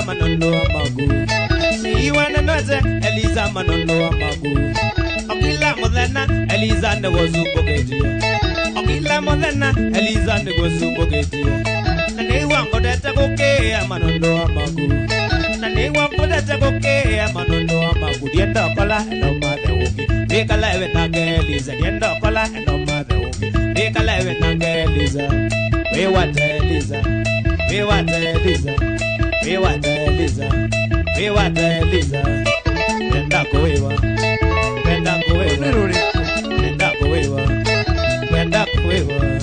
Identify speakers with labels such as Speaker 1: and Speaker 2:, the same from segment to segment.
Speaker 1: manono magu Niwanenete Eliza manono magu Okila muthena Eliza nĩgũcumbũkĩtie Okila muthena Eliza nĩgũcumbũkĩtie Na nĩigua ngondete gũkĩa manono magu Na nĩigua ngondete gũkĩa manono magu Ndiendokola eno mathe ũngĩ Ndikala ewe nake Eliza Ndiendokola eno mathe ũngĩ Ndikala ewe nake Eliza Wĩwate Eliza Wĩwate Eliza Wĩwate Eliza Wĩwate Eliza Nenda kũwĩwa Nenda kũwĩwa Nenda kũwĩwa Nenda kũwĩwa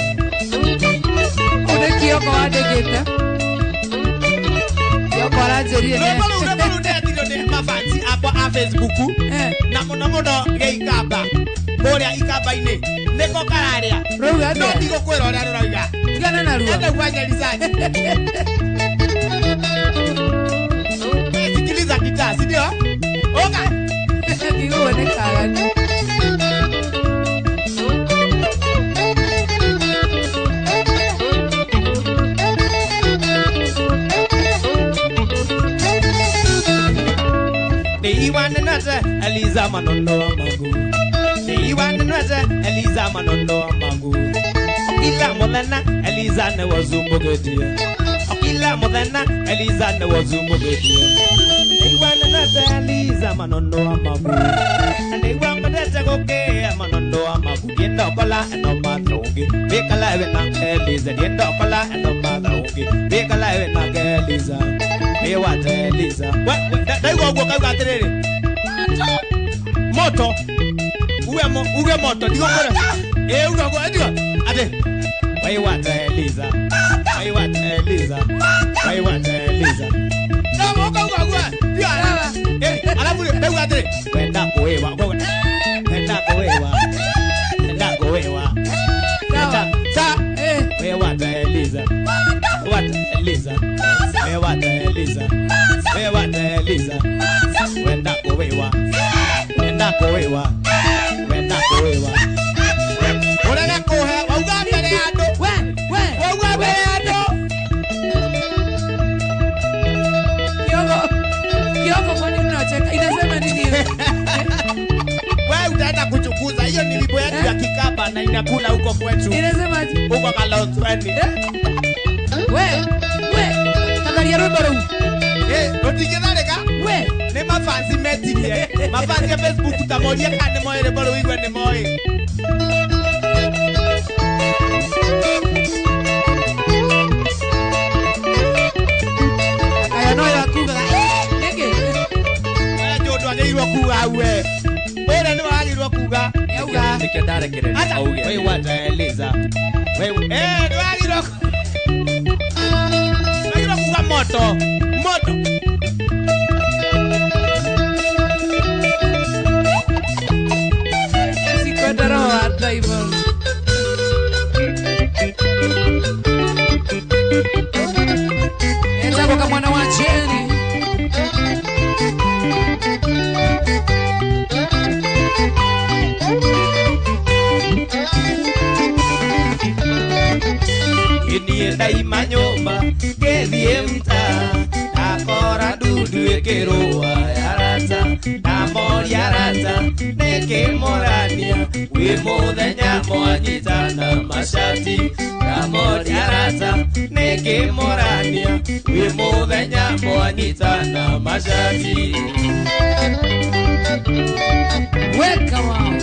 Speaker 2: Une Kioko wandĩkĩte. Kioko aranjĩrire ne.
Speaker 3: Rwĩmbo rũu rwĩmbo rũu ndĩretirio nĩ mafansi akwa a Facebook na mũno mũno gĩa Ikamba kũrĩa Ikamba-inĩ nĩko kararĩa
Speaker 2: Rũuga
Speaker 3: no
Speaker 2: atĩa?
Speaker 3: ndigũkwĩra ũrĩa rũrauga.
Speaker 2: Tigana naruo.
Speaker 3: Enda ufanye research. Wewe sikiliza gitaa, si ndio? Oka.
Speaker 2: Kiguo nĩ kaganu.
Speaker 1: Niwanenete Eliza manono magu Niwanenete Eliza manono magu Okila muthena Eliza nĩgũcumbũkĩtie Okila muthena Eliza nĩgũcumbũkĩtie Niwanenete Eliza manono magu Nĩigua ngondete gũkĩa manono magu Ndiendokola eno matha ũngĩ Wĩkala ewe nake Eliza Ndiendokola eno matha ũngĩ Wĩkala ewe nake Eliza Wĩwate Eliza
Speaker 3: Ndaigua ũguo kauga atĩrĩrĩ moto uge mo uge moto ndigũkwĩra ĩ uge ũguo ndio atĩ
Speaker 1: Wĩwate Eliza Wĩwate Eliza Wĩwate Eliza
Speaker 3: no ũkauga ũguo ndio ĩ alafu ndauga atĩrĩ
Speaker 1: Kwenda kũwĩwa Kwenda kũwĩwa Kwenda kũwĩwa
Speaker 2: Sawa.
Speaker 3: ta
Speaker 1: Wĩwate Eliza Wĩwate Eliza Wĩwate Eliza Wĩwate Eliza Wenda kũwĩwa Wenda kũwĩwa Wenda kũwĩwa
Speaker 3: ũrege kũhe wauga mbere ya andũ
Speaker 2: We, we.
Speaker 3: wauga mbere ya andũ
Speaker 2: Kioko. Kioko kwani unacheka? Inasema nini hiyo?
Speaker 3: wewe utaenda kuchukuza hiyo ni wimbo yetu ya Kikamba na inakula huko kwetu
Speaker 2: Inasema aje?
Speaker 3: huko Kalonzweni
Speaker 2: We, we. Tharia rwĩmbo rũu.
Speaker 3: ĩ rũtingĩtharĩka
Speaker 2: We.
Speaker 3: nĩ mafansi metirie mafansi ya Facebook ta morie kana nĩ moĩ rwĩmbo rũu igue nĩ moĩ
Speaker 2: Aya no yakugaga. Nĩkĩ?
Speaker 3: Ũrĩa njũ ndwagĩrĩirwo kuga hau we ũrĩa nĩ wagĩrĩirwo kuga
Speaker 2: Yauga.
Speaker 4: Nĩkĩo ndarekereria
Speaker 3: Ata.
Speaker 4: auge.
Speaker 1: Wĩwate Eliza Wĩ
Speaker 3: Eh, ndwagĩrĩirwo wagĩrĩirwo kuga moto moto
Speaker 2: Sikwenda roho wa driver. Etagwo kamwana wa Jeni.
Speaker 1: Niĩ ndaima nyũmba ngĩthiĩ mtaa ndakora ndundu ĩkĩrũa yarata ndamoria arata nĩkĩ mũrania wĩ mũthenya mwanyitana mashati ndamoria arata nĩkĩ mũrania wĩ mũthenya mwanyitana mashati
Speaker 2: Weka wao.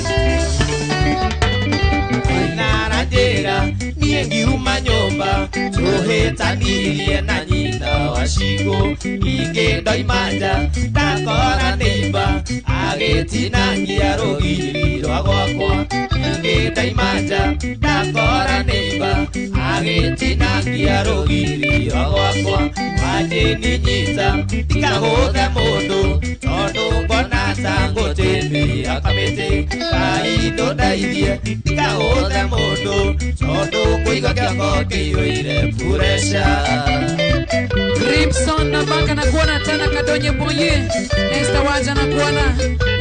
Speaker 1: Ainara njĩra niĩ ngiuma nyũmba tũhĩtanirie na nyina wa Shigũ ningĩ ndoima nja ndakora nĩimba agĩtinangia rũgiri rwa gwakwa ningĩ ndoima nja ndakora nĩimba agĩtinangia rũgiri rwa gwakwa wanjĩni nyita ndikagũthe mũndũ tondũ ngona ta ngũtĩmĩra kamĩtĩ Ngai ndũndeithie ndikagũthe mũndũ tondũ ngũigua kĩongo kĩiyũire pureca
Speaker 2: Gripson na Baka na kuona tena Kadonye Bonye. Nesta Waja na kuona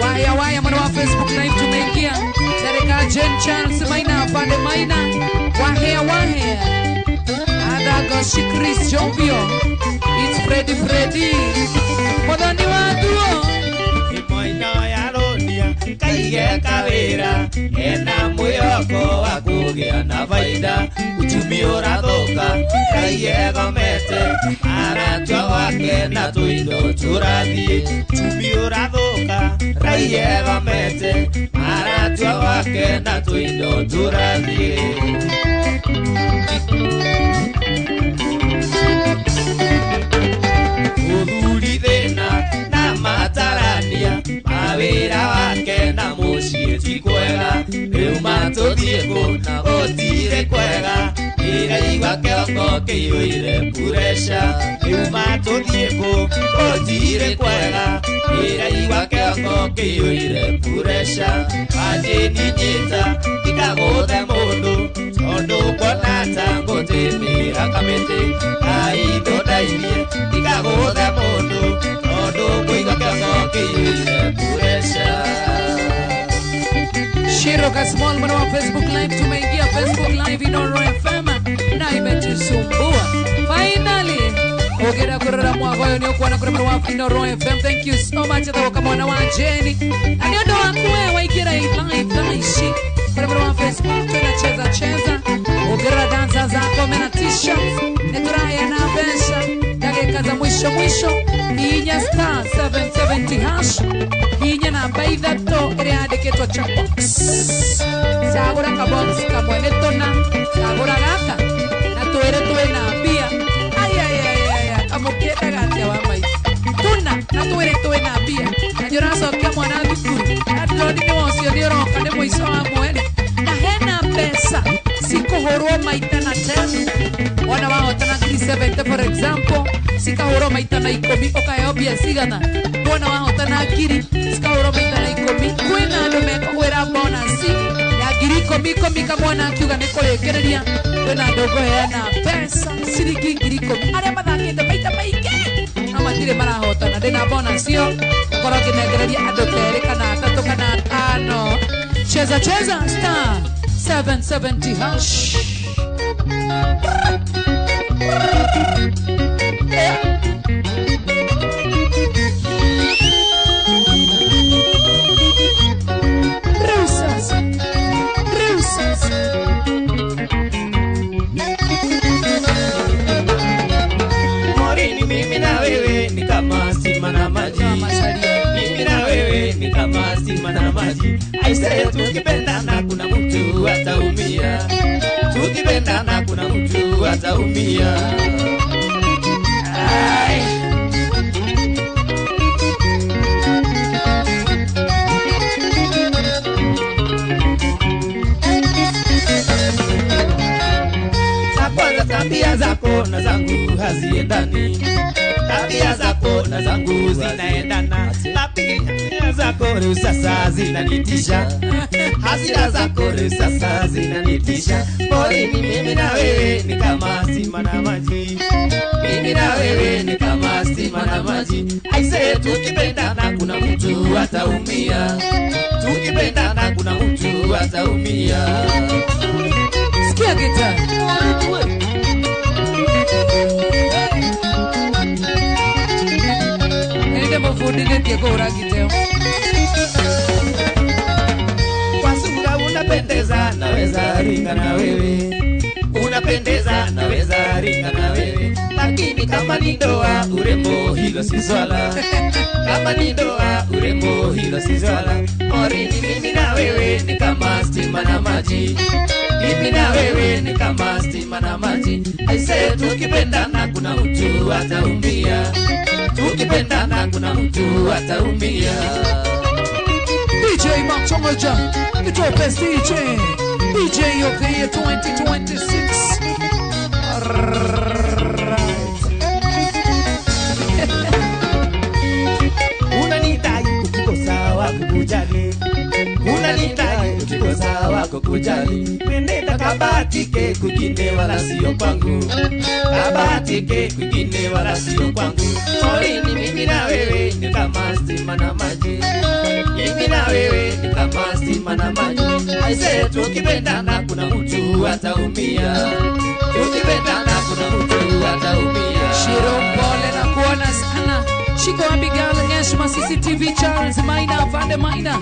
Speaker 2: Waya Waya mwana wa Facebook Live tumeingia. Serika Jane Charles Maina Pande Maina Wahea Wahea. Adago Chris Jombio. It's Freddy Freddy. Muthoni wa thuo.
Speaker 1: Imoino ya ronia kaige kawira ena mwihoko wa kugĩa na baida uchumi ũrathũka kaige gomete aratua gwake na tũindo tũrathiĩ uchumi ũrathũka kaige gomete aratua gwake na tũindo tũrathiĩ. Mũthuri thĩna na matarania mawĩra wake na mũciĩ ti kwega rĩu matũthiĩ kũ na gũtirĩ kwega iraigua kĩongo kĩiyũire pureca rĩu matũthiĩ kũ gũtirĩ kwega iraigua kĩongo kĩiyũire pureca manjĩninyita ndikagũthe mũndũ tondũ kuona ta ngũtĩmĩra kamĩtĩ kaithũndairie ndikagũthe mũndũ tondũ kũigua kĩongo kĩiyũire pureca.
Speaker 2: Shiro Kasmall mwana wa Facebook Live, tumeingia Facebook Live Inooro FM na imetusumbua. Finally, ogera kurora mwagoyo ni okuona kuri mwana wa Inooro FM. Thank you so much atho kama mwana wa Jenny. Na ndio ndo wakuwe waikira live taishi. Kuri mwana wa Facebook tunacheza cheza. Ogera danza zako mena t-shirts. Neturaya na pesa. Dakika za mwisho mwisho. Inya star 770 hash. Inya namba ithatũ ĩrĩa yandĩkĩtwo cha box. Cagũra ka box kamwe nĩ tũna, cagũra gaka na twĩrĩ twĩna mbia. Ai ai ai ai, kamũkĩendaga atĩa wa maitũ? Tũna na twĩrĩ twĩna mbia. Na nĩ ũracokia mwana thukuru. Landlord nĩ ũcio nĩ ũroka nĩ mũico wa mweri. Na hena mbeca cikũhũrwo maita na 10. Wona wahotana 370 for example, cikahũrwo maita na 10 ũkaheo mbia cigana. Wona wahotana ngiri cikahũrwo maita na 10. Kwĩna andũ mekũgwĩra bonus ya ngiri ikũmi ikũmi kamwana akiuga nĩ kũrĩkĩrĩria. Kwĩna andũ ngũheana mbeca ciringi ngiri ikũmi arĩa mathakĩte maita maingĩ no matirĩ marahotana. Ndĩna bonus ĩyo ngorwo ngĩnengereria andũ kerĩ kana atatũ kana atano. Cheza cheza star 770 hash. Rusas, rusas.
Speaker 1: Morini, mimi na wewe ni kama stima na maji. Mimi na wewe ni kama stima na maji. Aisee, tukipendana kuna mtu ataumia. Tukipendana kuna mtu ataumia. Ai. Kwanza tabia zako na zangu haziendani. Tabia zako na zangu zinaendana. Tabia zako leo sasa zinanitisha. Hasira zako leo sasa zinanitisha. Morini, mimi na wewe ni kama stima na maji. Mimi na wewe ni kama stima na maji. Aisee, tukipendana kuna mtu ataumia. Tukipendana kuna mtu ataumia.
Speaker 2: Sikia gitaa. Nende mufundithĩtie kũhũra gita ĩyo.
Speaker 1: Kwa sura unapendeza naweza ringa na wewe. Unapendeza naweza ringa na wewe. Lakini kama ni ndoa urembo hilo si swala. Kama ni ndoa urembo hilo si swala. Morini, mimi na wewe ni kama stima na maji. Mimi na wewe ni kama stima na maji. Aisee, tukipendana kuna mtu ataumia. Tukipendana kuna mtu ataumia.
Speaker 2: DJ Matongoja, the top best DJ, DJ of the year 2026. Right.
Speaker 1: Unanitai ukikosa wakukujali. Unanitai ukikosa wakukujali. Nenda kabatike kwingine wala sio kwangu. Kabatike kwingine wala sio kwangu. Morini, mimi na wewe ni kama stima na maji. Mimi na wewe ni kama stima na maji. Aisee, tukipendana kuna mtu ataumia. Tukipendana kuna mtu ataumia.
Speaker 2: Shiro pole na kuona sana. Shiko Abigail Ngesh Masisi TV Charles Maina Vande Maina.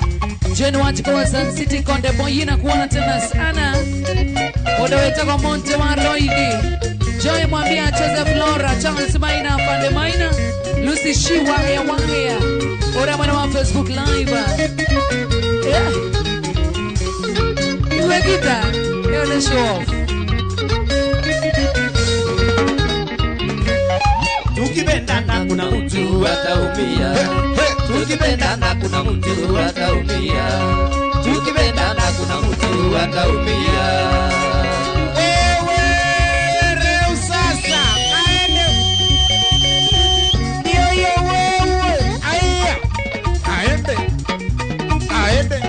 Speaker 2: Jane Wachiko wa Sun City Konde Boy na kuona tena sana. Odoweta kwa Monte wa Roidi. Joy mwambia acheze Flora Charles Maina Vande Maina. Lucy Shiwa ya Wangea. Ora mwana wa Facebook Live. Yeah. Iwe gita. Yone show off.
Speaker 1: Tukipendana kuna mtu ataumia. Tukipendana kuna mtu ataumia. Tukipendana kuna mtu ataumia. Wewe reu sasa aende. Ndio hiyo wewe. Aya.
Speaker 4: Aende. Aende.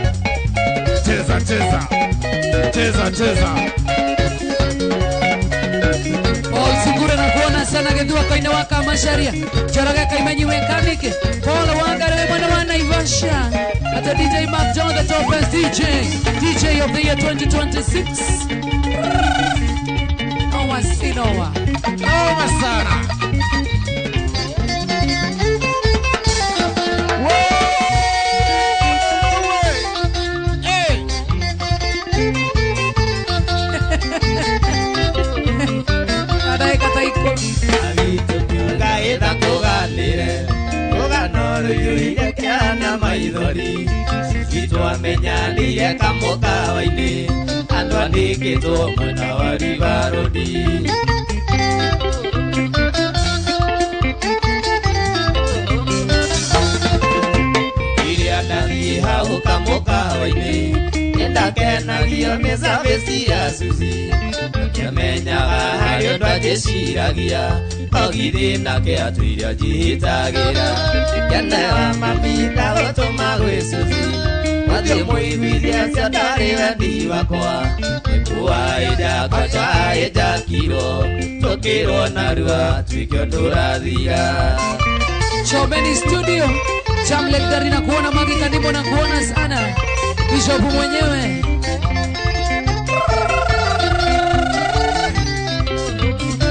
Speaker 4: Cheza cheza. Cheza cheza.
Speaker 2: Sungura na kuona sana gedua kaina waka masharia. Charaga kaimanyi wekanike. Paul wangare mwana wa Naivasha. Ata DJ Mark John the top best DJ. DJ of the year 2026. Nowa sinowa.
Speaker 4: Nowa sana.
Speaker 1: Itwamenyanire kamukawa-inĩ andũ andĩkĩtwo mwena wa River Road. Iria ndathiĩ hau kamukawa-inĩ nĩndakenagio nĩ service ya Suzy. Ngĩmenyaga harĩ ũndũ anjĩciragia ogithĩ nake atũire anjĩhĩtagĩra. Ngenewa mami ndagũtũma gwĩ Suzy. Wathiĩ mũiguithie ũcio ndarĩ wendi wakwa. Nĩkuwa ĩnjakwa ĩnjakirwo tũkĩrwo narua tuĩke ũndũ ũrathira.
Speaker 2: Chomeni studio Chamlek Dari na kuona Magi Kanimbo na kuona sana Bishop mwenyewe.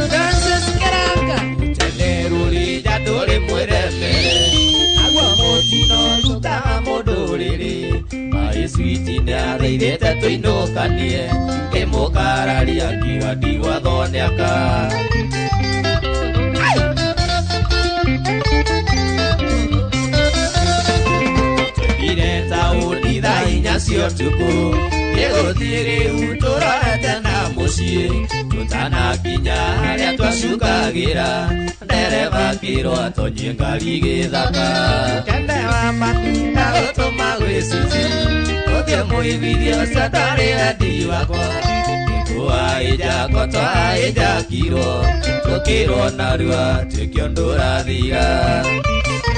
Speaker 2: Francis Karanga.
Speaker 1: Teneruri jadore mweremere agwa mutino rutaga mũndũrĩrĩ. Maĩ switi nĩathaithĩte tũinũkanie ngĩmũkararia ngiuga ndigwathwo nĩaka. Twaumire taũni thaa inya cia ũtukũ gĩgũthiĩ rĩu tũrorete na mũciĩ tũtanakinya harĩa twacukagĩra ndereba akĩrwo atonyie ngari gĩthaka. Kende wa mami ndagũtũma gwĩ Suzy ũthiĩ mũiguithie ũcio ndarĩ wendi wakwa. Nĩkuwa ĩnjakwa twaĩnjakirwo tũkĩrwo narua tuĩke ũndũ ũrathira.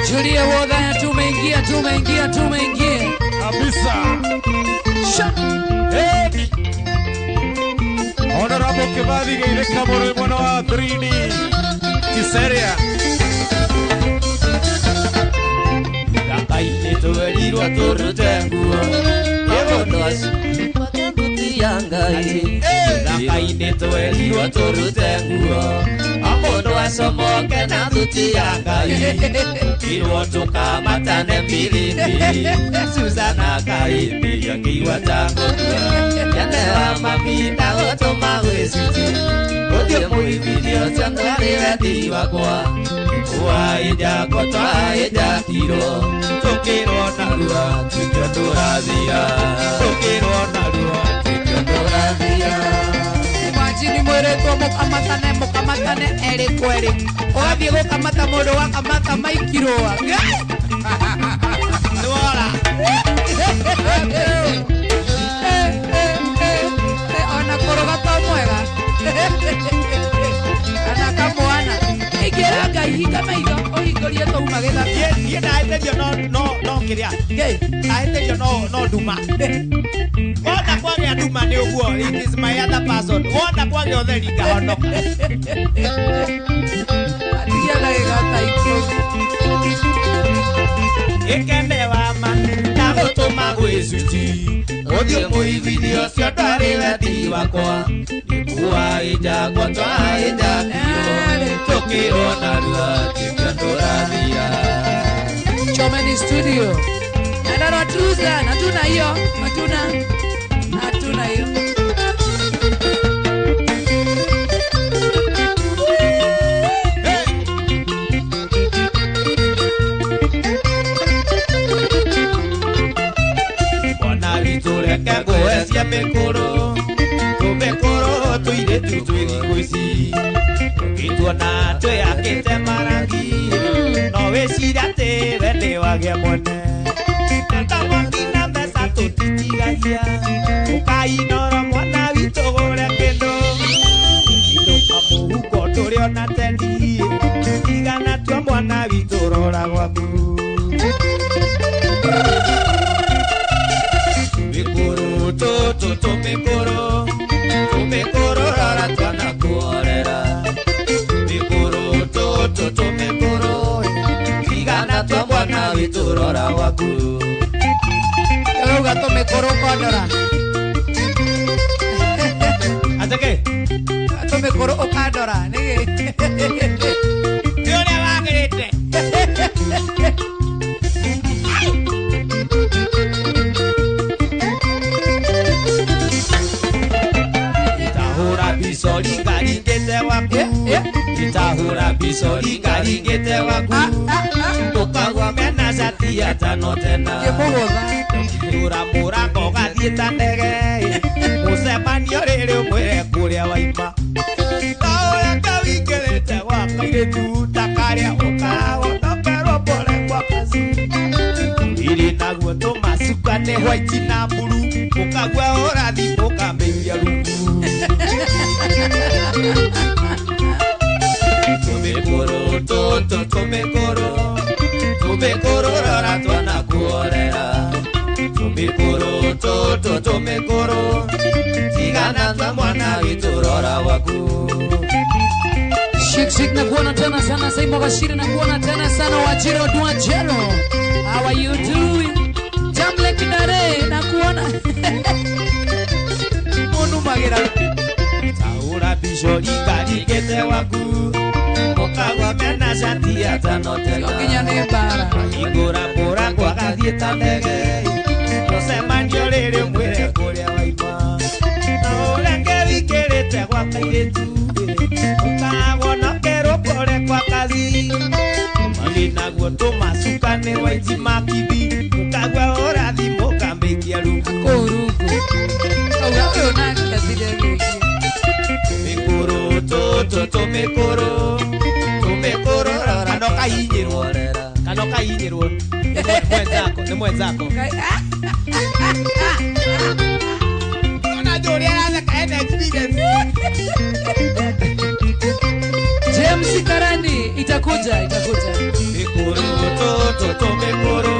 Speaker 2: Julia Wodhaya tumeingia tumeingia tumeingia
Speaker 4: kabisa. Hey. Honorable Kibathi Geithĩka mũrĩ mwena wa 3D Kiseria.
Speaker 1: Gaka-inĩ twerirwo tũrute nguo Gaka-inĩ twerirwo tũrute nguo o mũndũ acomoke na thuti ya Ngai. Tũkĩrwo tũkamatane mbili mbili Susana akaĩmbĩria ngĩigua ta ngũkua. Ngenewa mami ndagũtũma gwĩ Suzy ũthiĩ mũiguithie ũcio ndarĩ wendi wakwa. Twaĩnjakwa twaĩnjakirwo tũkĩrwo narua tuĩke ũndũ ũrathira. Tũkĩrwo narua tuĩke ũndũ ũrathira.
Speaker 2: Imagine mweretwo mũkamatane mũkamatane erĩ kwerĩ ũgathiĩ gũkamata mũndũ wakamata maikirũa.
Speaker 3: Nĩwora.
Speaker 2: Ona kũrũga to mwega kana kamwana ingĩra Ngai hinga maitho ũhingũrie twauma gĩthaka.
Speaker 3: Niĩ ndahĩtĩrio no kĩrĩa ndahĩtĩrio no nduma. Wona kwagĩa nduma nĩ ũguo it is my other person. Wona kwagĩa ũtheri ngahonoka.
Speaker 2: Atigia ndagĩka ta ikũmi.
Speaker 1: Ĩkene wa ma ndagũtũma gwĩ Suzy Ũthiũ mũiguithio ũcio ndwarĩ wendi wakwa nĩkuwaĩnjagwo twaĩnjakio tũkĩrwo narua tĩkio ndũrathira.
Speaker 2: Chomeni studio. Nyandarua tuza, hatuna hiyo, hatuna. Hatuna hiyo.
Speaker 1: Mwana witũ reke ngũhe mĩkũrũ tũmĩkũrũ tũirĩtu twĩ thikũ ici ũngĩtuona twĩakĩte marangi no wĩcirie atĩ we nĩ wagĩa mwene ta mwaki na mbeca tũtitigagia ũkainoro mwana witũ gũre kĩndũ indũka mũhuko ndũrĩ ona tendi tigana tua mwana witũ rora gwaku. Mikuru tutu tumikuru tumikuru rora twana kuorera mikuru tutu tumikuru tigana tua mwana witũ rora gwaku.
Speaker 2: Ũrauga tũmĩkũrũ ũkondora.
Speaker 3: Atĩkĩ?
Speaker 2: Tũmĩkũrũ ũkandora nĩkĩ?
Speaker 3: Nĩ ũrĩa wagĩrĩte.
Speaker 1: Itahũra mbica ringaringĩte waku itahũra mbica ringaringĩte waku ũkagwa mena cati ya tano tena
Speaker 2: Ngĩmũgũtha.
Speaker 1: Ũkĩhũra mũrango ũgathiĩ ta ndege mũcemanio rĩrĩ ũmwĩre kũrĩa waima ta ũrĩa kawingĩrĩte gwa kairĩtu ta karĩa ũkahonokerwo pole kwa kazi irĩ naguo tũmacuka nĩ white na mburu ũkagua ũrathi ũkamĩiria rungu. Tũmĩkũrũ tũtũ tũmĩkũrũ tũmĩkũrũ rora twana kuorera tũmĩkũrũ tũtũ tũmĩkũrũ tigana twa mwana witũ rora gwaku.
Speaker 2: Shik shik na kuona tena sana Saimo Bashiri na kuona tena sana Wajiro Dwajero. How are you doing? Jamle Kidare na kuona. Munu magira.
Speaker 1: Taura mbica ringaringĩte waku ũkagwa mena cati ya tano tena
Speaker 2: Nginya nĩ mbara.
Speaker 1: Hingũra mũrango agathiĩ ta ndege mũcemanio rĩrĩ ũmwĩre kũrĩa waima na ũreke wingĩrĩte gwa kairĩtu ũkahonokerwo pole kwa kazi marĩ naguo tũmacuka nĩ waiti makithi ũkagua ũrathi mũkamĩikia rungu.
Speaker 2: Kũu rungu. Auga ũyũ nake athire rĩngĩ.
Speaker 1: Tũmĩkũrũ tũtũ tũmĩkũrũ tũmĩkũrũ rora
Speaker 3: Kana ũkahinyĩrwo. Kana ũkahinyĩrwo. Nĩ mwenzako, nĩ mwenzako.
Speaker 2: Ngai, ah.
Speaker 3: Ona njũrĩ aratheka ena experience.
Speaker 2: James Karani itakuja, itakuja.
Speaker 1: Mĩkũrũ tũtũ tũmĩkũrũ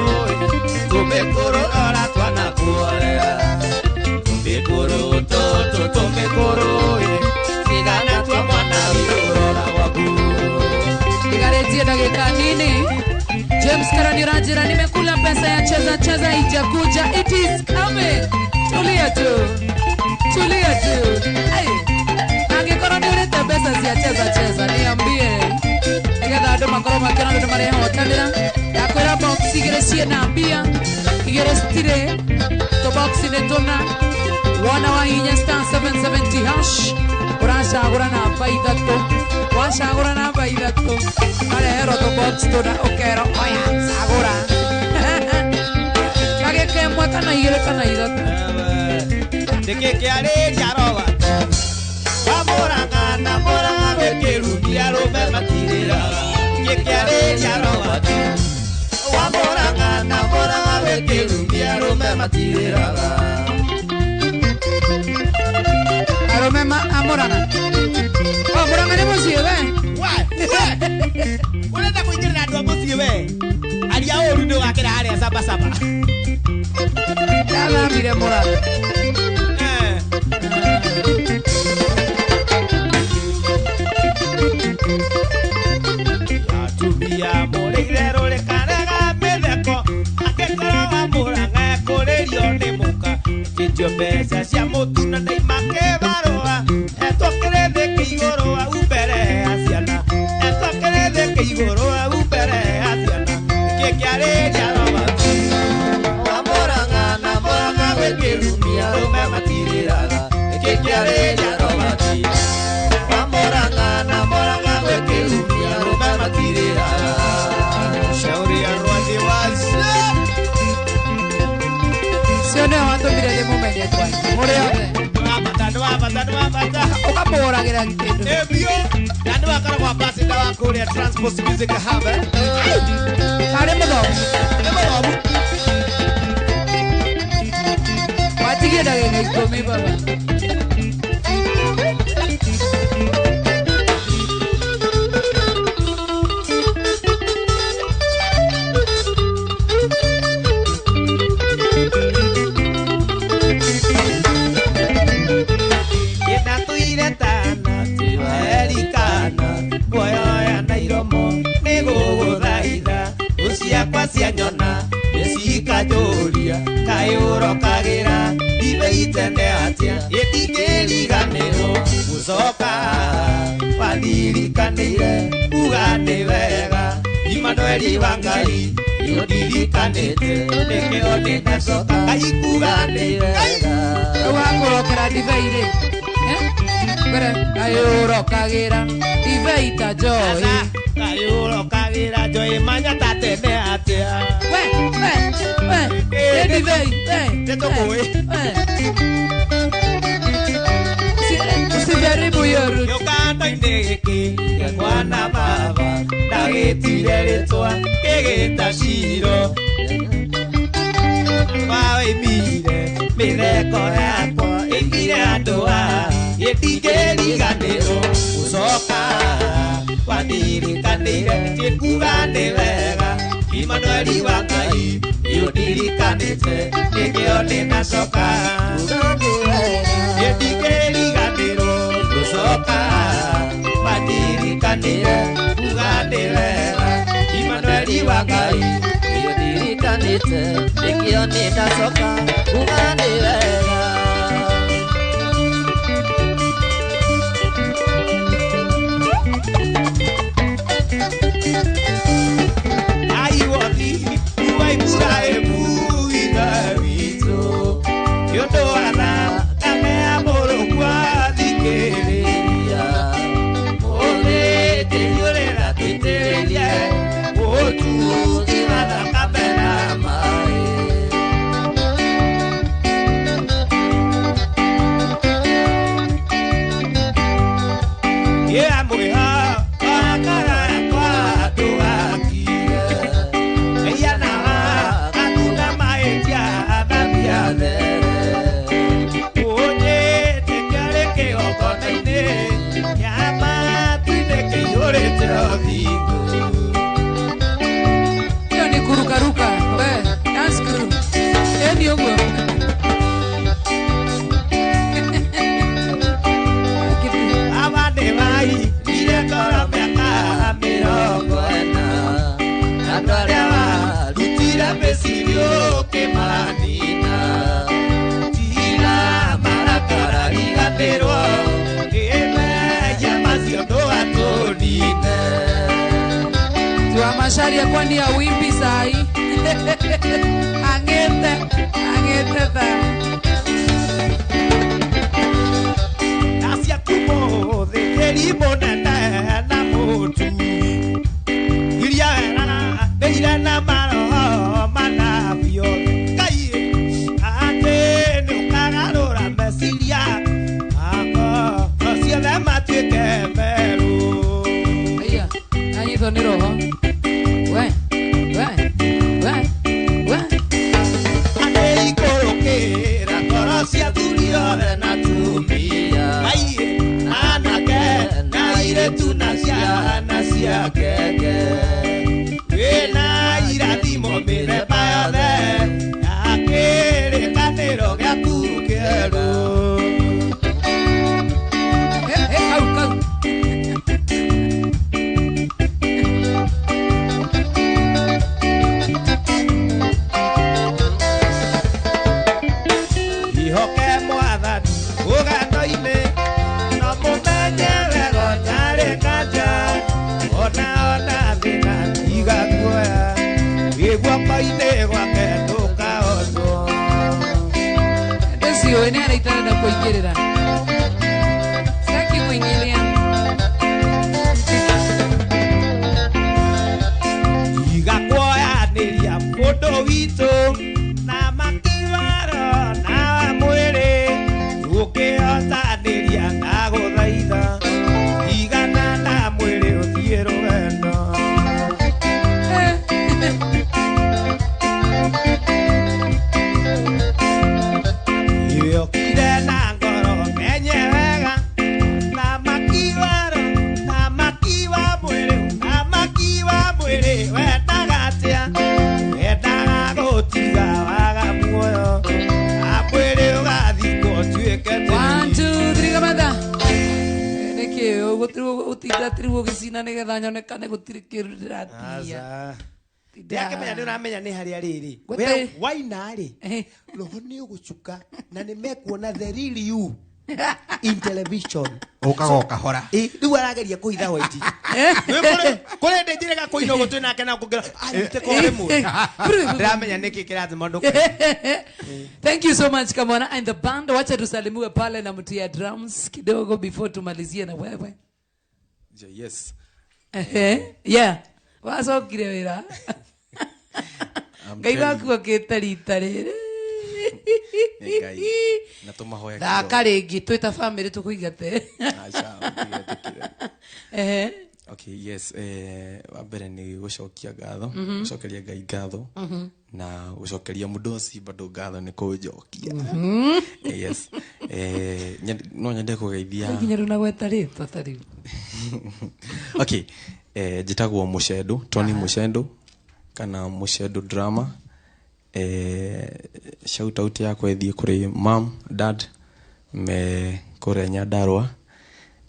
Speaker 1: tũmĩkũrũ rora twana kuorera tũmĩkũrũ tũtũ tũmĩkũrũ tigana tua mwana witũ rora gwaku.
Speaker 2: Igarĩtie ndagĩka nini. James Karani ũranjĩra nimekula pesa ya cheza cheza ijakuja. It is coming. Tulia tu. Tulia tu. Ai. Angĩkorwo nĩ ũrĩte mbeca cia cheza cheza niambie. Nĩgetha andũ makorwo makĩona andũ marehotanĩra. Ndakwĩra box igĩrĩ ciĩna mbia, igĩrĩ citirĩ. Tũbox nĩ tũna. Wona wahinya star 770 hash ũracagũra namba ithatũ. Wacagũra namba ithatũ ũkareherwo tũbox tũna ũkerwo oya cagũra. Ndagĩka ĩmwe kana igĩrĩ kana ithatũ.
Speaker 3: Nĩkĩ kĩarĩria roba wamũraga na mũraga wĩkĩrumia arũme matirĩraga Nĩkĩ kĩarĩria roba wamũraga na mũraga wĩkĩrumia arũme matirĩraga.
Speaker 2: Arũme amũraga. Oh, mũraga nĩ mũciĩ we.
Speaker 3: Ũrenda kũingĩrĩra andũ a mũciĩ we. Aria ũru ndũgakĩra harĩa sabasaba.
Speaker 2: Ndathamire mũraga.
Speaker 1: Atumia mũrĩire rũrĩkanaga mĩtheko angĩkorwo wamũraga ekũrĩrio nĩ mũka.
Speaker 3: Mbeca cia mũtu na ndaima kĩbarũa etũkĩrĩthĩke igũrũ au mbere ya ciana etũkĩrĩthĩke igũrũ au mbere ya ciana nĩkĩ kĩarĩria Robert
Speaker 1: Amoranga na moranga gwĩkĩrumia rũme matirĩraga nĩkĩ kĩarĩria Robert Amoranga na moranga gwĩkĩrumia rũme matirĩraga
Speaker 3: Shauri ya Rwandi wazi
Speaker 2: Cio nĩwe watũmire ndĩmũmenye kwanyu mũrĩ othe
Speaker 3: Nwabata nwabata nwabata
Speaker 2: ũkamũhũragĩra kĩndũ
Speaker 3: Ebio na nĩwe akoragwo ambassador wa kũrĩa Transport Music Hub eh?
Speaker 2: Karĩ mũthomu
Speaker 3: Nĩ mũthomu
Speaker 2: watigie ndagĩka ikũmi baba
Speaker 3: Ndatũire tana erikana nguoyoya na iromo nĩgũgũthaitha ciakwa cia nyona nĩcikanjũria kaĩ ũrokagĩra ndibei tene atĩa ĩtingĩriganĩrwo gũcoka wanirikanĩire uga nĩ wega Imanueli wa Ngai nĩũndirikanĩte nĩkĩo ndĩnacoka Ngai kuga nĩ wega
Speaker 2: Rĩu wakũrokera ndibei rĩ Ngwĩre kaĩ ũrokagĩra ndibei ta njohi
Speaker 3: Kaĩ ũrokagĩra njohi manya ta tene atĩa
Speaker 2: we we we nĩ ndibei we
Speaker 3: Nĩtũkũĩ.
Speaker 2: we Usijaribu hiyo route.
Speaker 3: Gĩũkano-inĩ gĩkĩ gĩakwa na baba ndagĩtire rĩtwa kĩgĩta ciro waoimire mĩtheko yakwa ĩkire andũ a gĩtingĩriganĩrwo gũcoka wanirikanĩire njĩkuga nĩ wega Imanueli wa Ngai nĩũndirikanĩte nĩkĩo ndĩnacoka gĩtingĩriganĩrwo gũcoka wanirikanĩire kuga nĩ wega Imanueli wa Ngai
Speaker 1: nĩũndirikanĩte nĩkĩo nĩndacoka kuga nĩ wega
Speaker 3: Aiwothi wa Ibrahimu ithe witũ nĩ ũndũ wa thakame ya mũrũguo athikĩrĩria mũthĩ ndĩhiũrĩra twĩtĩrĩrie mũtugi wa thakame na maĩ Yeah, mwĩha wakara yakwa ndũgakire
Speaker 2: Hiyo ni kurukaruka we dance crew ĩni ũguo Tiwa Macharia kwani hauimbi sahi ang'ete ang'ete tha Aya, anyitwo nĩ roho we we we we
Speaker 3: guoko-inĩ no mũmenye wega ũtarĩ kanja ona ona thĩna tiga kuoya wĩ guoko-inĩ gwake ndũkaocwo.
Speaker 2: Ndĩciũĩ nĩ harĩa itarenda kũingĩrĩra. Sitaki kuingilia.
Speaker 3: Tiga kuoyanĩria mũndũ witũ na makiwaro na mwĩrĩ ũkĩhotanĩria na gũthaitha tigana na mwĩrĩ ũthiĩ rũgendo. Yokire na ngoro menye wega na makiwaro na makiwa mwĩrĩ na makiwa mwĩrĩ wendaga atĩa wendaga gũtiga waga muoyo na mwĩrĩ ũgathikwo ũtuĩke
Speaker 2: One,
Speaker 3: tĩri.
Speaker 2: two, three, kamatha. Nĩkĩ ũtindatĩrwo ũgĩcina nĩgetha nyonekane gũtirĩ kĩndũ ndĩratia.
Speaker 3: Aca. Ndĩrakĩmenya nĩ ũramenya nĩ harĩa rĩrĩ
Speaker 2: Gũtirĩ.
Speaker 3: We waina rĩ roho nĩ ũgũcuka na nĩ mekuona the real you in television.
Speaker 5: Ũkaga o kahora.
Speaker 3: Ĩ, rĩu arageria kũhitha white. Kũrĩ ndĩ njĩrĩga kũina ũguo twĩ nake na kũngĩra anyite ko rĩmwe ndĩramenya nĩkĩ kĩratũma ndũke.
Speaker 2: Thank you so much Kamwana and the band. Wacha tusalimiwe pale na mtia drums kidogo before tumalizie na wewe.
Speaker 6: Yes.
Speaker 2: Ehe. Yeah. Wacokire wĩra.
Speaker 6: I'm
Speaker 2: Ngai
Speaker 6: telling
Speaker 2: waku okĩte rita rĩrĩ.
Speaker 6: you, Ngai. Na tũmahoya
Speaker 2: Thaka rĩngĩ twĩ ta bamĩrĩ tũkũigate.
Speaker 6: Aca, ũtige, tũkire.
Speaker 2: Ehe.
Speaker 6: Okay, yes, wa mbere nĩ gũcokia ngatho, gũcokeria Ngai ngatho na gũcokeria mũdosi bado ngatho nĩ kũnjokia. Yes. No nyende kũgeithia
Speaker 2: Nginya rĩu nagweta rĩtwa ta rĩu.
Speaker 6: Okay, njĩtagwo Mũcendo, Tony Mũcendo kana Mũcendo Drama. Shout out yakwa ĩthiĩ kũrĩ mam, dad me kũrĩa Nyandarũa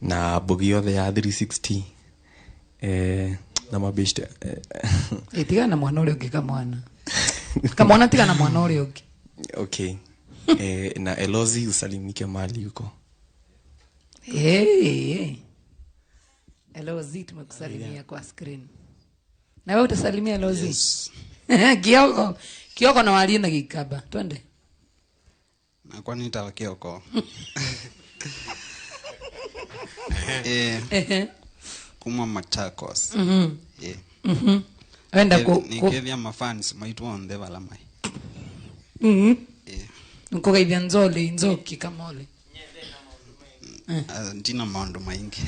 Speaker 6: na mbogi yothe ya 360 na mabeshte
Speaker 2: Ĩ, tigana na mwana ũrĩa ũngĩ kamwana. Kamwana tigana na mwana ũrĩa ũngĩ.
Speaker 6: Okay, na Elozi usalimike mali huko.
Speaker 2: Hey. Elozi tumekusalimia kwa screen. Na wewe utasalimia Elozi?
Speaker 7: Yes.
Speaker 2: Kioko. Kioko na walie na gikaba. Twende.
Speaker 7: Nakwa nitawa Kioko.
Speaker 2: Ehe.
Speaker 7: Kuma Machakos.
Speaker 2: Wenda ku ku
Speaker 7: Nikethia mafans maitu onthe vala mai.
Speaker 2: Nkugeithia nzoli nzoki kamole.
Speaker 7: Ah, ndina maundu maingi.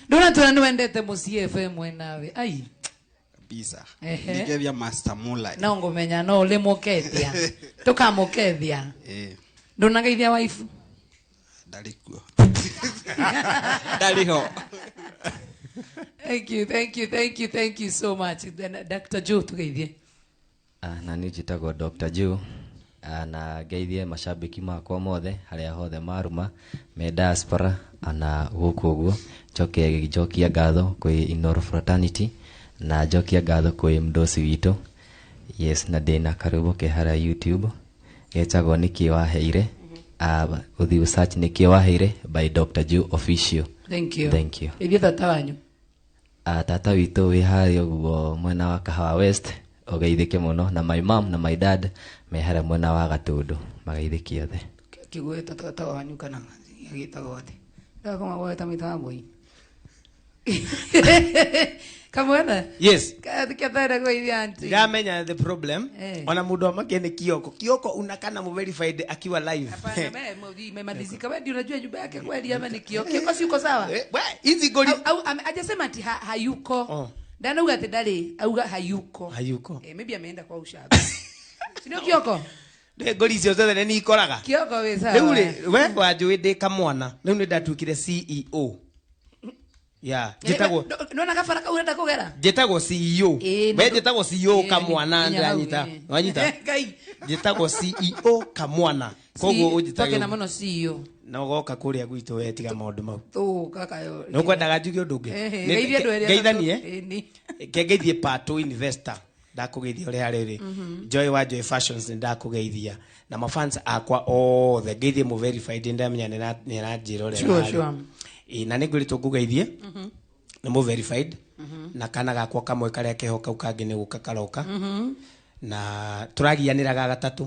Speaker 2: Ndona tuna niwendete muciĩ FM wenawe. Ai.
Speaker 7: Kabisa.
Speaker 2: Ehe.
Speaker 7: Nikethia Master Mulai.
Speaker 2: No ngumenya no ulimukethia. Tukamukethia. Ndũnageithia waifu.
Speaker 7: Ndari kuo. Ndari ho.
Speaker 2: Thank you, thank you, thank you, thank you so much. Then Dr. Joe tugeithie.
Speaker 8: Na niĩ njĩtagwo Dr. Joe. Na ngeithie mashabiki makwa mothe harĩa hothe maruma me diaspora ana gũkũ ũguo njoke njokia ngatho kwĩ Inoro Fraternity na njokia ngatho kwĩ mdosi witũ. Yes, na ndĩna karwĩmbo ke harĩa YouTube getagwo Nĩkĩ Waheire. Ũthiĩ search Nĩkĩ Waheire by Dr. Joe Official.
Speaker 2: Thank you.
Speaker 8: Thank you.
Speaker 2: Geithia tata wanyu.
Speaker 8: Tata witũ wĩ harĩa ũguo mwena wa Kahawa West ũgeithĩke mũno, na my mom na my dad me harĩa mwena wa Gatũndũ mageithĩke othe.
Speaker 2: Kĩgweta tata wanyu kana agĩtagwo atĩ ndakoma gweta mĩtambo-inĩ. Kamwana.
Speaker 3: Yes.
Speaker 2: Kĩathaire kũgeithia auntie.
Speaker 3: Ndamenya the problem. Ona mundu amakie ni Kioko. Kioko unakana mu verified akiwa live.
Speaker 2: Hapana, imemalizika. Wewe ndio unajua nyumba yake kweli ama ni Kioko? Kioko si uko sawa?
Speaker 3: We, hizi goli
Speaker 2: Au hajasema ati hayuko. Ndanauga ati ndari, auga hayuko.
Speaker 3: Hayuko.
Speaker 2: Maybe ameenda kwa ushago. Si ndio Kioko?
Speaker 3: Ndĩ ngori icio ciothe nĩ nikoraga.
Speaker 2: Kioko wĩ sawa.
Speaker 3: Rĩu rĩ, we wanjũĩ ndĩ kamwana. Rĩu nĩ ndatuĩkire CEO. Yeah, njĩtagwo
Speaker 2: Nona kabara kau ũrenda kũgera?
Speaker 3: Njĩtagwo CEO. We njĩtagwo CEO kamwana
Speaker 2: nginya hau,
Speaker 3: ndĩranyita. Wanyita?
Speaker 2: Ngai.
Speaker 3: Njĩtagwo CEO kamwana. Koguo ũnjĩtage
Speaker 2: Twakena
Speaker 3: ũguo.
Speaker 2: mũno CEO.
Speaker 3: Na ũgoka kũrĩa gwitũ we tiga maũndũ mau.
Speaker 2: Tũgũka kayo.
Speaker 3: Nĩ ũkwendaga njuge ũndũ ũngĩ?
Speaker 2: Geithie andũ erĩ atatũ.
Speaker 3: Ngeithanie?
Speaker 2: Ĩni.
Speaker 3: Ke ngeithie Pato Investor.
Speaker 1: Ndakũgeithia ũrĩa harĩ rĩ. Joy wa Joy Fashions, nĩ ndakũgeithia na mafans akwa othe. Ngeithie mũ verified, ndamenya nĩ aranjĩra ũrĩa harĩ. Ĩ, na nĩ ngwĩrĩtwo ngũgeithie nĩ mũ verified na kana gakwa kamwe karĩa keho, kau kangĩ nĩ gũka karoka na tũragianĩra ga gatatũ.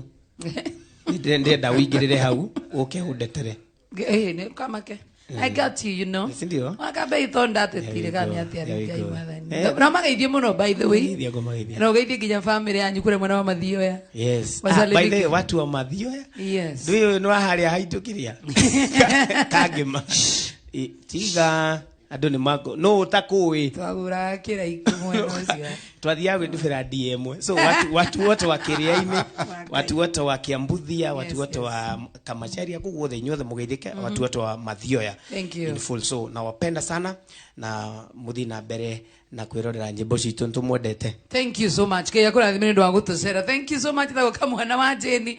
Speaker 1: Ndĩrenda ũingĩrĩre hau ũke ũndetere.
Speaker 2: Eh, nĩ kamake, I got you, you know.
Speaker 1: Si ndio?
Speaker 2: Wakambe ithonda atetire.
Speaker 1: There we
Speaker 2: Kana
Speaker 1: go.
Speaker 2: atĩa?
Speaker 1: There we
Speaker 2: Ngai
Speaker 1: go.
Speaker 2: mwathani.
Speaker 1: Eh.
Speaker 2: No magaithie mũno, by the way.
Speaker 1: Ngũmageithia, ngũmageithia.
Speaker 2: Na ũgeithie nginya family yanyu kũrĩa mwena wa Mathioya.
Speaker 1: Yes. Ah,
Speaker 2: Wasalimike.
Speaker 1: by the way, watu wa Mathioya.
Speaker 2: Yes.
Speaker 1: Ndũĩ nĩ waharĩa haitũkĩria kangĩma. Tiga andũ nĩ mako no ũtakũĩ.
Speaker 2: Twagũraga kĩraikũ mwena ũcio.
Speaker 1: Twathiaga gwĩtubĩra DM, so watu wote wa Kĩrĩa-inĩ, watu wote wa Kiambuthia, watu wote wa Kamacharia, kũu guothe inyuothe mũgeithĩke, watu wote wa Mathioya.
Speaker 2: Thank you.
Speaker 1: In full. So nawapenda sana na mũthiĩ na mbere na kwĩrorera nyĩmbo citũ, nĩtũmwendete.
Speaker 2: Thank you so much. Kĩa kũrathime nĩ ũndũ wa gũtũcera. Thank you so much. Thagwo kamwana wa Jeni.